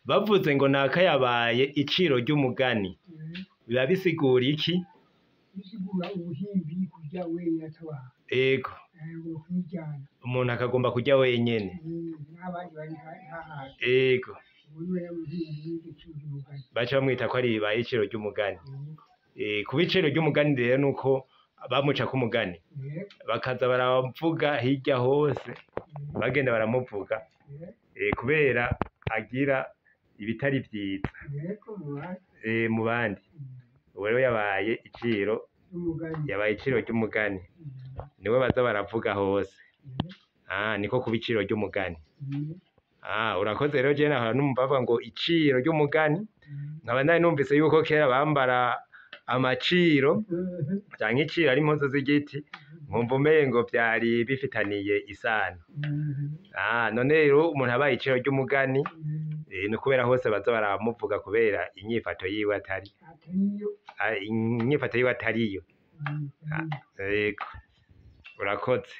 Bavuze ngo naka yabaye iciro ry'umugani, biba bisigura iki? Bisigura ubuhimbi kurya wenyine atabaha. Ego. Ngo kwijyana. Umuntu akagomba kurya wenyene. N'abandi bari hahaze. Ego. Ubu rero ubuhimbi n'igiciro cy'umugani. Baca bamwita ko ari bibaye iciro ry'umugani. Kuba iciro ry'umugani rero nuko bamucako umugani, bakaza baravuga hirya hose, bagenda baramuvuga kubera agira ibitari vyiza mu bandi. Ubu rero yabaye iciro, yabaye iciro ry'umugani, niwe baza baravuga hose. Ah, niko kuba iciro ry'umugani. Ah, urakoze rero. Jewe nahora numva bavuga ngo iciro ry'umugani, nkaba nari numvise yuko kera bambara amaciro canke iciro ari impuzu z'igiti, nkumva umengo vyari bifitaniye isano. Ah, none rero umuntu abaye iciro ry'umugani, ni ukubera hose baza baramuvuga kubera inyifato yiwe atari inyifato yiwe atariyo. Yego, urakoze.